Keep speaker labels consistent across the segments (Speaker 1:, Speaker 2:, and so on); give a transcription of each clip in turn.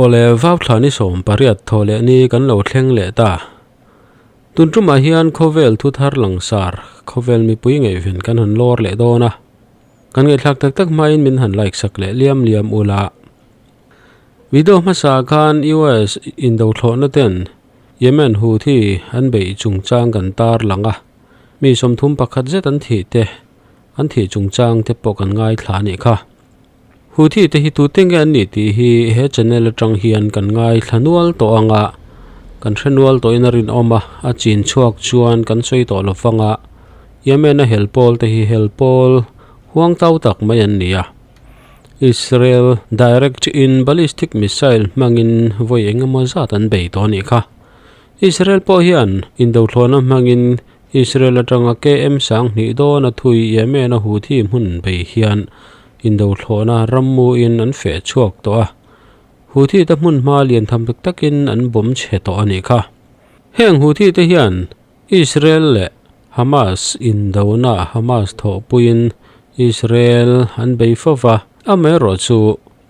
Speaker 1: Awle vauthla ni 18 thaw leh ni kan lo thleng leh ta. Tun tumah hian khawvel thu thar langsar, khawvel mipui ngaihven kan han lawr leh dawn a. Kan ngaihthlak tak tak hmain min han like sak leh liam liam ula. Video hmasa khan US indothlawhna ten Yemen Houthi an beih chungchang kan tar lang a, mi 31 zet an thih te, an thih chungchang te pawh kan ngaithla a nih kha. Houthi te hi tute nge an nih tih hi he channel atang hian kan ngaithla nual tawh ang a, kan hre nual tawhin a rinawm a, a chin chhuak chuan kan sawi tawh lo fang a, Yemen a hel pawl te hi hel pawl huang tau tak mai an ni a. Israel direct in ballistic missile hmangin vawi eng emaw zat an bei tawh a nih kha. Israel pawh hian indothlawhna hmangin Israel atanga KM 2000 dawn a thui Yemen a Houthi hmun bei hian indothlawhna rammuin an feh chhuak tawh a. Houthi te hmun hma lian tham tak takin an bawm chhe tawh a nih kha. Heng Houthi te hian Israel leh Hamas indona Hamas thawhpuiin Israel an bei fova, amaherawh chu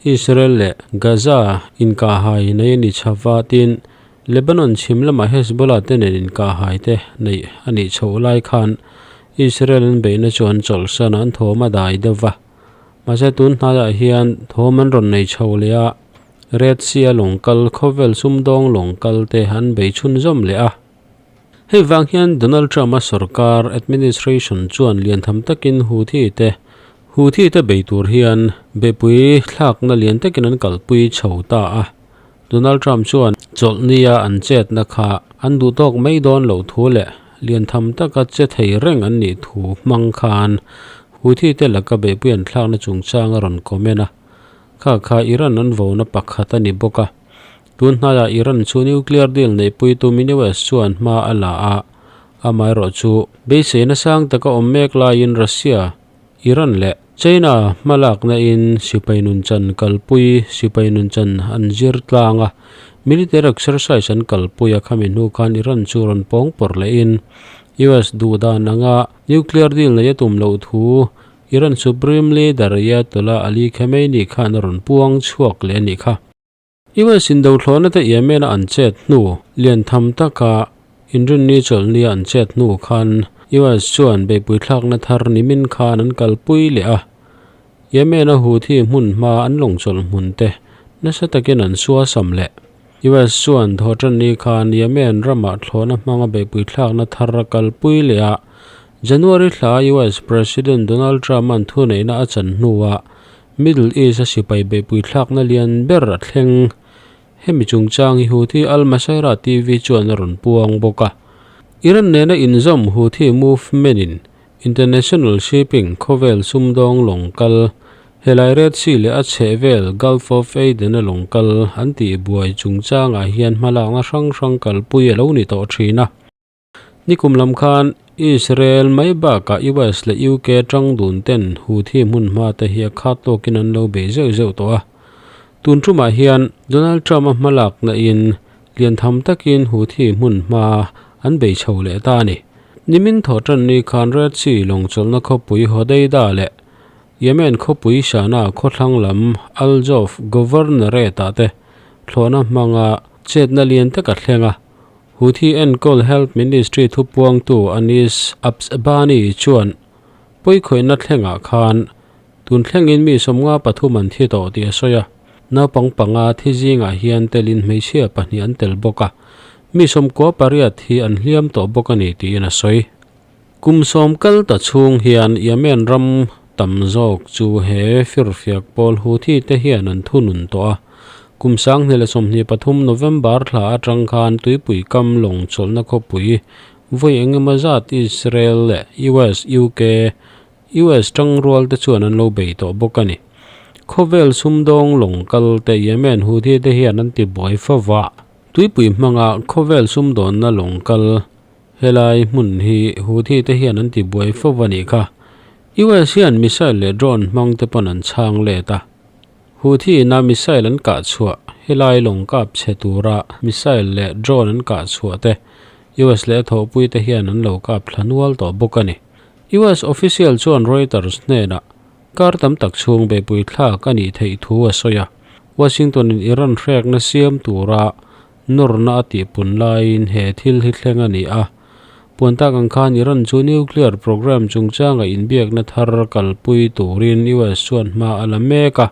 Speaker 1: Israel leh Gaza inkahhai nei a ni chhava tin Lebanon chhim lamah Hezbollah te nen inkahhai te neih a nih chhoh lai khan Israel an beihna chu an chawlhsan a, an thawm a dai deuh va. Mahse tun hnaiah hian thawm an rawn nei chho leh a, Red Sea a lawng kal khawvel sumdawng lawng kal te an bei chhunzawm leh a. Hei vang hian Donald Trump a sarkar administration chuan lian tham takin Houthi te Houthi te bei tur hian beihpui thlakna lian takin an kalpui chho ta a. Donald Trump chuan chawlhnia an chetna kha an duh tawk mai dawn loh thu leh lian tham taka che thei reng an nih thu hmang khan Houthi te laka beihpui an thlakna chungchang a rawn comment a. Kha kha Iran an vona pakhat a ni bawk a. Tun hnaiah Iran chu nuclear deal neihpui tumin US chuan hma a la a, amaherawh chu beiseina sang taka awm mek laiin Russia, Iran leh China hma lakna in sipai nunchan kalpui sipai nunchan an zir tlang a, military exercise an kalpui a khami hnu khan Iran chu rawn pawng pawrh lehin US duhdan anga nuclear deal nei a tum loh thu Iran Supreme Leader Ayatollah Ali Khamenei khan a rawn puang chhuak leh a nih kha. US indothlawhna te Yemen a an chet hnu lian tham taka inrinni chawlhnia an chet hnu khan US chuan beihpui thlakna thar nimin khan an kalpui leh a. Yemen a Houthi hmun hma an lawng chawlh hmun te nasa takin an suasam leh. US chuan thawhtanni khan Yemen ramah thlawhna hmanga beihpui thlakna thar a kalpui leh a. January thla US President Donald Trump an thuneihna a chan hnuah Middle East a sipai beihpui thlakna lian ber a thleng. Hemi chungchang hi Houthi Al Masirah TV chuan a rawn puang bawk a. Iran nena inzawm Houthi movement in international shipping khawvel sumdawng lawng kal, helai Red Sea leh a chhehvel Gulf of Aden a lawng kal an tih buai chungchangah hian hmalakna hrang hrang kalpui a lo ni tawh thin a. Nikum lam khan Israel mai bakah US leh UK tang dun ten Houthi hmun hma te hi a khat tawkin an lo bei zeuh zeuh tawh a. Tun tumah hian Donald Trump a hmalakna in lian tham takin Houthi hmun hma an bei chho leh ta a ni. Nimin thawhtan ni khan Red Sea lawng chawlhna khawpui Hodeida leh Yemen khawpui Sanaa khawthlang lam Al-Jawf Governorate ah te thlawhna hmanga chetna lian tak a thleng a. Houthi enkawl Health Ministry thupuangtu Anis Absbani chuan pawikhawihna thlengah khan tun thlengin mi 53 an thi tawh tih a sawi a. Naupang panga thi zingah hian telin hmeichhia pahnih an tel bawk a, mi 98 hi an hliam tawh bawk a ni tiin a sawi. Kum 10 kal ta chhung hian Yemen ram tam zawk chu he firfiak pawl Houthi te hian an thunun tawh a. Kum 2023 November thla atang khan tuipui kam lawng chawlhna khawpui vawi engemaw zat Israel leh US, UK, US tangrual te chuan an lo bei tawh bawk a ni. Khawvel sumdawng lawng kal te Yemen Houthi te hian an ti buai fova. Tuipui hmanga khawvel sumdawnna lawng kal Helai hmun hi Houthi te hian an ti buai fo a nih kha. US hian missile leh drone hmang te pawn an chhang let a. Houthi ina missile an kah chhuah helai lawng kap chhe tura missile leh drone an kah chhuah te US leh a thawhpui te hian an lo kap thla nual tawh bawk a ni. US official chuan Reuters hnenah kar tam tak chhung beihpui thlak a nih theih thu a sawi a. Washington-in Iran hrekna siam tura nawrna a tihpun laiin he thil hi thleng a ni a. Puan tak ang khan Iran chu nuclear program chungchanga inbiakna thar kalpui turin US chuan hma a la mek a.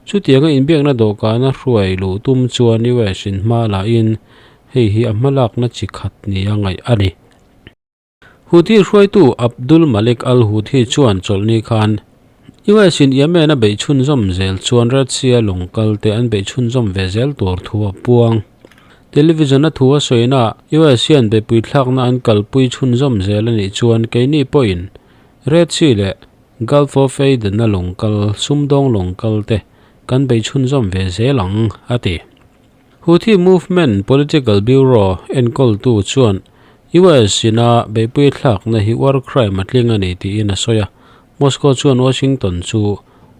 Speaker 1: Chutianga inbiakna dawhkana hruai luh tum chuan US in hma la in hei hi a hmalakna chi khat nia ngaih a ni. Houthi hruaitu Abdul Malik al-Houthi chuan chawlhni khan US in Yemen a beih chhunzawm zel chuan Red Sea a lawng kal te an beih chhunzawm ve zel tur thu a puang. Television a thu a sawina US hian beihpui thlakna an kalpui chhunzawm zel a nih chuan keini pawhin Red Sea leh Gulf of Aden a lawng kal sumdawng lawng kal te kan beih chhunzawm ve zel ang, a ti. Houthi Movement Political Bureau enkawltu chuan US ina beihpui thlakna hi war crime a tling a ni tiin a sawi a, Moscow chuan Washington chu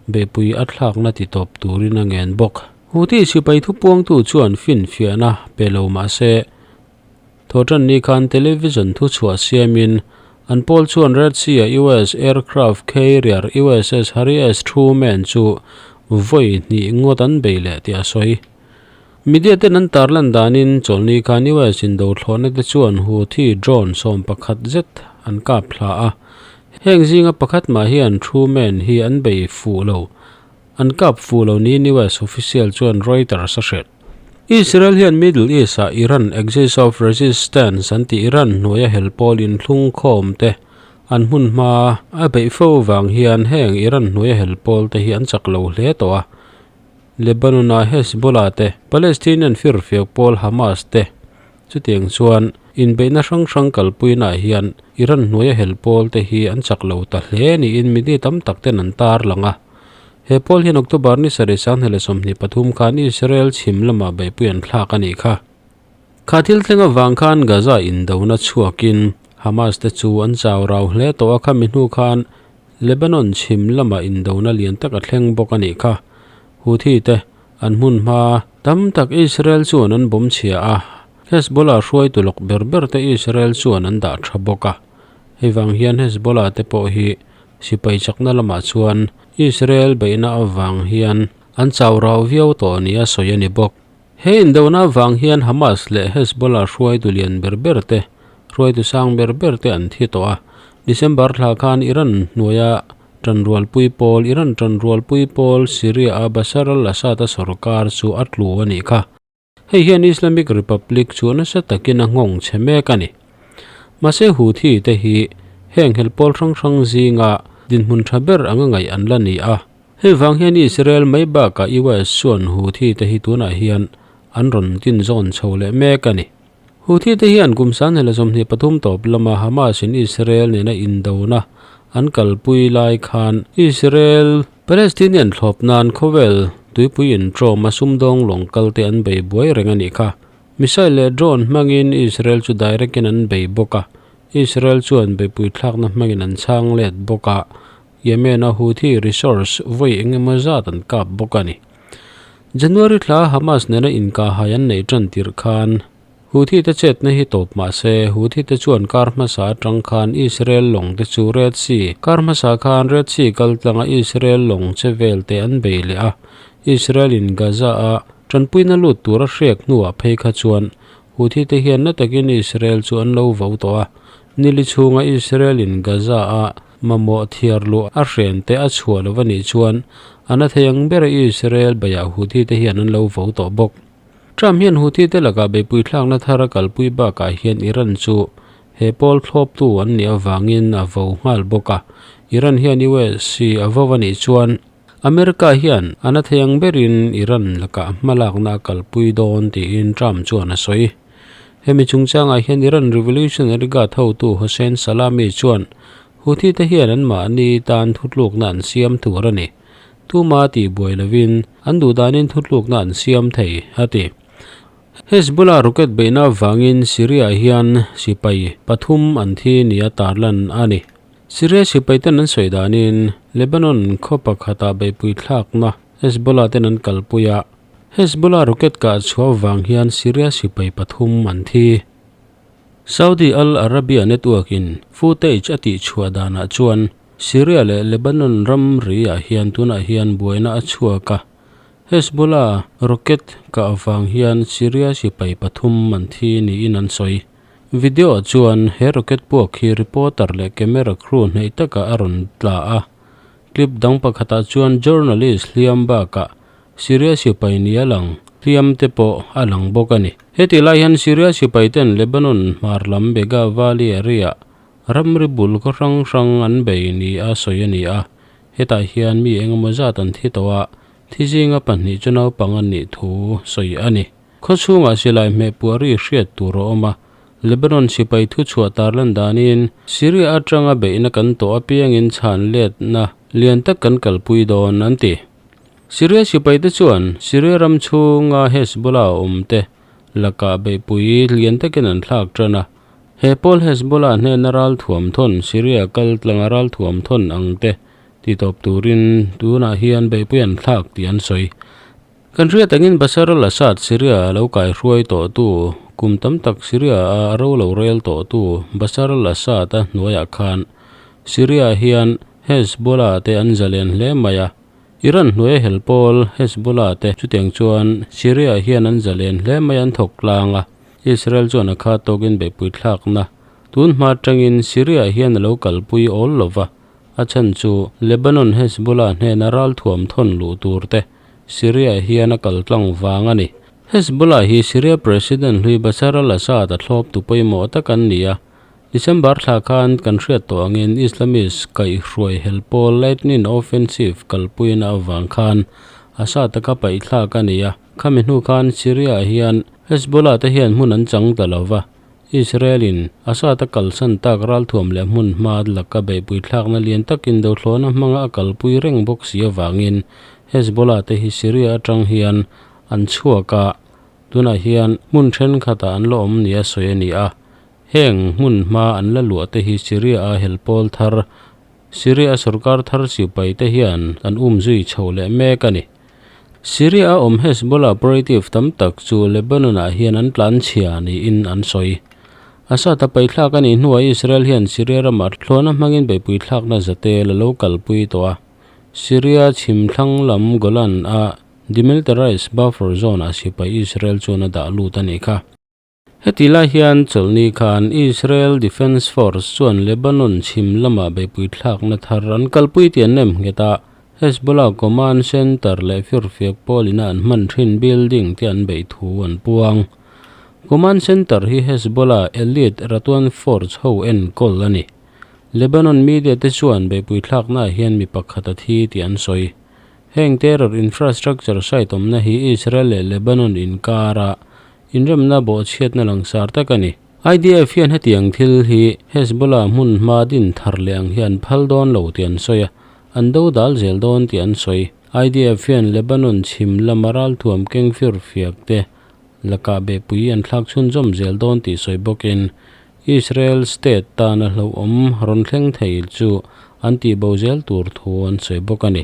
Speaker 1: beihpui a thlakna ti tawp turin a ngen bawk. Houthi sipai thupuangtu chuan finfiahna pe lo mah se, Thawhtanni khan television thuchhuah siamin an pawl chuan Red Sea-a US aircraft carrier USS Harry S. Truman chu vawi hnih ngawt an bei leh tih a sawi. Media ten an tarlan danin chawlhni khan US indothlawhna te chuan Houthi drone 11 zet an kap thla a. Heng zinga pakhat mah hian Truman hi an bei fuh lo. An kap fuh lo niin US official chuan Reuters a hrilh. Israel hian Middle East-ah Iran Axis of Resistance an tih Iran hnuaia hel pawl inthlungkhawm te an hmun hma a beih fo vang hian heng Iran hnuaia hel pawl te hi an chak lo hle tawh a. Lebanon-ah Hezbollah te, Palestinian firfiak pawl Hamas te chutiang chuan inbeihna hrang hrang kalpuinaah hian Iran hnuaia hel pawl te hi an chak lo ta hle niin mini tam tak ten an tarlang a. He pawl hian October ni sarih 2023 khan Israel chhim lamah beihpui an thlak a nih kha. Kha thil thleng avang khan Gaza indona chhuakin Hamas te chu an chau rau hle tawh a, khami hnu khan Lebanon chhim lamah indona lian tak a thleng bawk a nih kha. Houthi te an hmun hma tam tak Israel chuan an bawm chhia a, Hezbollah hruaitu lawk ber ber te Israel chuan an dah tha bawk a. Hei vang hian Hezbollah te pawh hi Sipai chakna lamah chuan Israel beihna avang hian an chau rau viau tawh nia sawi a ni bawk. He indona avang hian Hamas leh Hezbollah hruaitu lian ber ber te, hruaitu sang ber ber te an thi tawh a. December thla khan Iran hnuaia tanrualpui pawl Iran tanrualpui pawl Syria-a Bashar al-Assad-a sorkar chu a tlu a nih kha. Hei hian Islamic Republic chu nasa takin a nghawng chhe mek a ni. Mahse Houthi te hi heng hel pawl hrang hrang zinga dinhmun tha ber anga ngaih an la ni a. Hei vang hian Israel mai bakah US chuan Houthi te hi tunah hian an rawn tin zawn chho leh mek a ni. Houthi te hian kum 2023 tawp lama Hamas in Israel nena indona an kalpui lai khan Israel Palestinian thlawp nan khawvel tuipui intrawm a sumdawng lawng kal te an bei buai reng a nih kha. Missile leh drone hmangin Israel chu direct in an bei bawk a, Israel chuan beipui thlakna hmangin an chhang let bawk a, Yemen a Houthi resource vawi eng emaw zat an kap bawk a ni. January thla Hamas nena inkahhai an neih tan tirh khan, Houthi te chetna hi tawp mah se, Houthi te chuan kar hmasa atang khan Israel lawng te chu Red Sea kar hmasa khan Red Sea kal tlanga Israel lawng che vel te an bei leh a. Israel in Gaza a tanpuina lut tur a hriak hnuah phei kha chuan Houthi te hian na takin Israel chu an lo vo tawh a. Nili chhunga Israel in Gaza a mamawh thiar luh a hren te a chhuah lo a nih chuan a na thei ang bera Israel beiah Houthi te hian an lo vo tawh bawk. Trump hian Houthi te lakah beihpui thlakna thar a kalpui bakah hian Iran chu he pawl thlawptu an nih avangin a vo nghal bawk a. Iran hian US hi a vo a nih chuan America hian a na thei ang berin Iran lakah hmalakna a kalpui dawn tiin Trump chuan a sawi. Hemi chungchangah hian Iran Revolutionary Guard hotu Hossein Salami chuan Houthi te hian anmahni tan thutlukna an siam tur a ni. Tuma tihbuai lovin an duhdanin thutlukna an siam thei, a ti. Hezbollah rocket beihna avangin Syria hian sipai pathum an thi nia tarlan a ni. Syria sipaiten an sawi danin Lebanon khaw pakhatah beihpui thlakna Hezbollah ten an kalpui a. Hezbollah rocket kah chhuah avang hian Syria sipai pathum an thi. Saudi Al Arabiya network in footage a tihchhuah danah chuan Syria leh Lebanon ramri ah hian tunah hian buaina a chhuak a. Hezbollah rocket kah avang hian Syria sipai pathum an thi niin an sawi. Video-ah chuan he rocket puak hi reporter leh camera crew hnaih takah a rawn tla a. Clip dang pakhatah chuan journalist hliam bakah Syria sipai ni a lang hliam te pawh a lang bawk a ni. Hetih lai hian Syria sipai ten Lebanon hmar lam Begaa Valley area ramri bul khaw hrang hrang an bei ni a sawi a ni a. Hetah hian mi engemaw zat an thi tawh a, thi zinga pahnih chu naupang an nih thu sawi a ni. Khaw chhungah silai hmehpuah ri hriat tur a awm a, Lebanon sipai thuchhuah tarlan danin Syria atanga beihna kan tawh apiangin chhan letna lian tak kan kalpui dawn an ti. Syria sipaite chuan Syria ram chhunga Hezbollah awmte lakah beihpui lian takin an thlak tan a, He pawl Hezbollah hnena ralthuam thawn Syria kal tlanga ralthuam thawn ang te ti tawp turin tunah hian beihpui an thlak tih an sawi. Kan hriat angin Bashar al-Assad Syria a lo kaihruai tawhtu, kum tam tak Syria a a ro lo rel tawhtu Bashar al-Assad a hnuaiah khan Syria hian Hezbollah te an zalen hle mai a. Iran hnuaia hel pawl Hezbollah te chutiang chuan Syria hian an zalen hle mai an thawk tlang a. Israel chuan a kha tawkin beihpui thlakna tun hma atangin Syria hian a lo kalpui awl lo va, a chhan chu Lebanon Hezbollah hnena ralthuam thawn luh tur te Syria hian a kal tlang vang a ni. Hezbollah hi Syria President hlui Bashar al-Assad a thlawp tu pawimawh tak an ni a, December thla khan kan hriat tawh angin Islamist kaihhruai hel pawl Lightning Offensive kalpuina avang khan Assad taka paihthlak a ni a. Khami hnu khan Syria ah hian Hezbollah te hian hmun an chang ta lo va, Israel in Assad a kalsan tak ralthuam leh hmun hma laka beihpui thlakna lian takin dothlawhna hmanga a kalpui reng bawk si avangin Hezbollah te hi Syria atang hian an chhuak a, tunah hian hmun thenkhatah an la awm nia sawi a ni a. Heng hmun hma an la luah te hi Syria a helpawl thar Syria sorkar thar sipai te hian an umzui chho leh mek a ni. Syria a awm Hezbollah operative tam tak chu Lebanon-ah hian an tlanchhia niin an sawi. Assad a paithlak a nih hnuah Israel hian Syria ramah thlawhna hmangin beihpui thlakna zate la lo kalpui tawh a. Syria chhim thlang lam Golan a demilitarized buffer zone-ah sipai Israel chuan a dah lut a nih kha. Heti lai hian chawlhni khan Israel Defence Force chuan Lebanon chhim lamah beihpui thlakna thar an kalpui tih an nem nghet a, Hezbollah command center leh firfiak pawl ina an hman thin building te an beih thu an puang. Command center hi Hezbollah elite Radwan Force ho enkawl a ni. Lebanon media te chuan beihpui thlaknaah hian mi pakhat a thi tih an sawi. Heng terror infrastructure site awmna hi Israel leh Lebanon inkara Inremna bawhchhiatna langsar tak a ni. IDF hian hetiang thil hi Hezbollah hmun hma din thar leh ang hi an phal dawn lo tih an sawi a, an do dal zel dawn tih an sawi. IDF hian Lebanon chhim lama ralthuam keng fir fiak te lakah behpui an thlak chhunzawm zel dawn tih sawi bawkin Israel state tana hlauhawm rawn thleng thei chu an tihbo zel tur thu an sawi bawk a ni.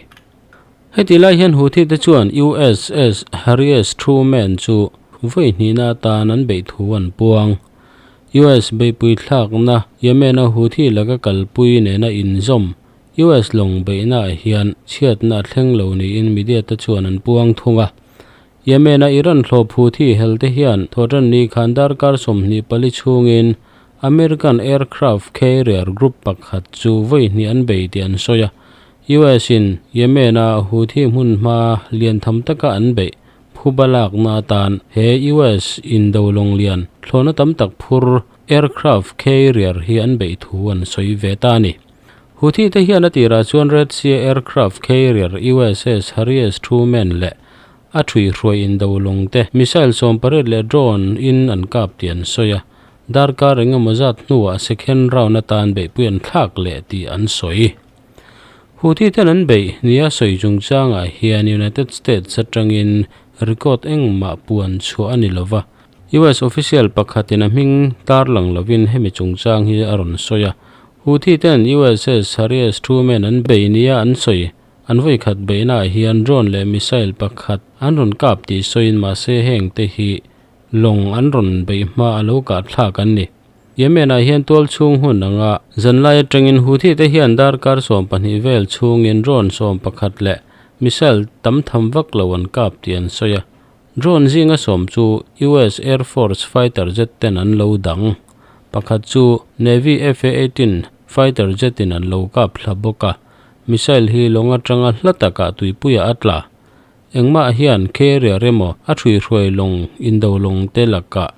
Speaker 1: Heti lai hian Houthi te chuan USS Harry S Truman chu vawi hnihna atan an beih thu an puang. US beihpui thlakna Yemen a Houthi laka kalpui nena inzawm US lawng beihnaah hian chhiatna a thleng lo niin media te chuan an puang thung a. Yemen a Iran hlawp Houthi hel te hian thawhtanni khan darkar 24 chhungin American aircraft carrier group pakhat chu vawi hnih an bei tih an sawi a. US in Yemen a Houthi hmun hma lian tham taka an beih phuba lakna atan he US in do lawng lian thlawhna tam tak phur aircraft carrier hi an beih thu an sawi ve ta a ni. Houthi te hian a tirah chuan Red Sea aircraft carrier USS Harry S Truman leh a thuihhruai indo lawng te missile 18 leh drone in an kap tih an sawi a, darkar engemaw zat hnuah second round atan beihpui an thlak leh tih an sawi. Houthi ten an beih nia sawi chungchangah hian United States atangin record engmah puan chhuah a ni lova. US official pakhatin a hming tarlang lovin hemi chungchang hi a rawn sawi a. Houthi ten USS Harry S Truman an bei nia an sawi an vawi khat beihnaah hian drone leh missile pakhat an rawn kap tih sawiin mahse heng te hi lawng an rawn beih hma a lo kah thlak an ni. Yemen-ah hian tual chhung hun anga zanlai atangin Houthi te hian darkar 12 vel chhungin drone 11 leh missile tam tham vak lo an kap tih an sawi a. Drone zinga sawm chu US Air Force fighter jet ten an lo dang. Pakhat chu Navy F-18 fighter jet in an lo kap thla bawk a. Missile hi lawng atanga hla takah tuipuiah a tla. Engmah hian carrier emaw a ṭhuihruai lawng indo lawng te lakah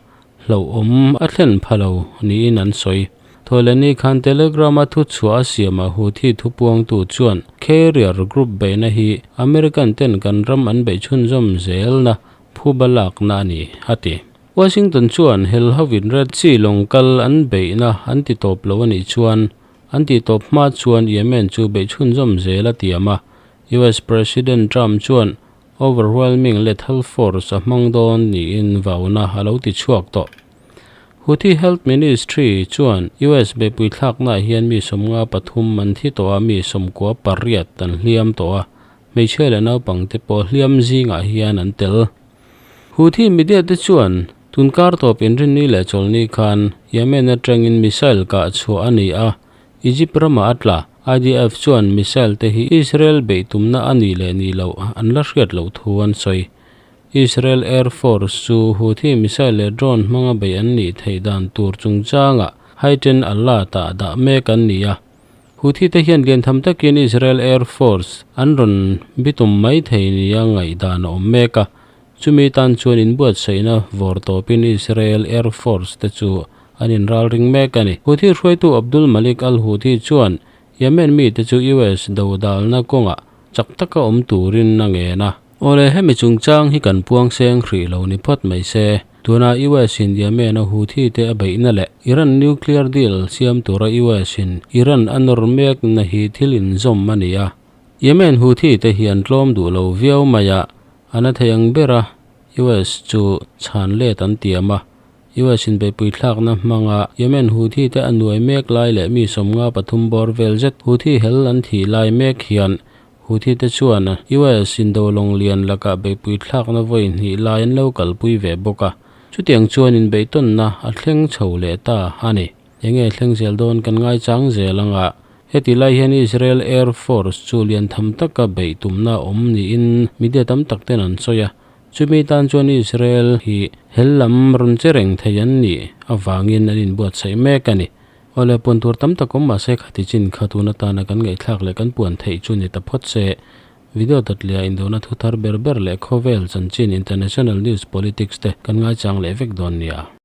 Speaker 1: hlauhawm a thlen pha lo niin an sawi. Thawhlehni khan Telegram-a thuchhuah a siamah Houthi thupuangtu chuan carrier group beihna hi American ten kan ram an beih chhunzawm zelna phuba lakna a ni, a ti. Washington chuan hel hovin Red Sea lawng kal an beihna an ti tawp lo a nih chuan an tih tawp hma chuan Yemen chu beih chhunzawm zel a tiam a. US President Trump chuan overwhelming lethal force a hmang dawn niin vauna a lo ti chhuak tawh. Houthi Health Ministry chuan US beihpui thlaknaah hian mi 53 an thi tawh a, mi 98 an hliam tawh a, hmeichhia leh naupangte pawh hliam zingah hian an tel. Houthi media te chuan tunkar tawp inrinni leh chawlhni khan Yemen atangin missile kah chhuah a ni a, Egypt ramah a tla. IDF chuan missile te hi Israel beih tumna a nih leh nih loh an la hriat loh thu an sawi. Israel Air Force chu Houthi missile leh drone hmanga beih an nih theih dan tur chungchangah heightened alert ah dah mek an ni a. Houthi te hian liantham takin Israel Air Force an rawn bitum mai thei nia ngaihdan a awm mek a. Chumi tan chuan inbuatsaihna vawr tawpin Israel Air Force te chu an inralring mek a ni. Houthi hruaitu Abdul Malik al-Houthi chuan Yemen mite chu US dodalna kawngah chak taka awm turin a ngen a. Awle, hemi chungchang hi kan puang seng hrih lo ni phawt mai se. Tuna US in Yemen a Houthi te a beihna leh Iran nuclear deal siam tura US in Iran a nawr mekna hi thil inzawm a ni a. Yemen Houthi te hi an tlawm duh lo viau mai a, A na thei ang bera US chu chhan let an tiam a, US in beihpui thlakna hmanga Yemen Houthi te a nuai mek lai leh mi 53 bawr vel zet Houthi hel an thih lai mek hian Houthi te chuan US in dolawng lian lakah beihpui thlakna vawi hnih lai an lo kalpui ve bawk a, chutiang chuan inbeihtawnna a thleng chho leh ta a ni. Enge thleng zel dawn kan ngaichang zel anga heti lai hian Israel Air Force chu lian tham taka beih tumna awm niin media tam tak ten an sawi a, chumi tan chuan Israel hi hel lam rawn che reng thei an nih avangin an inbuatsaih mek a ni. Awle puan tur tam tak awm mahse khati chin kha tun atana kan ngaihthlak leh kan puan theih chu ni ta phawt se. Video dawtliah indona thu thar ber ber leh khawvel chanchin international news politics te kan ngaichang leh vek dawn nia.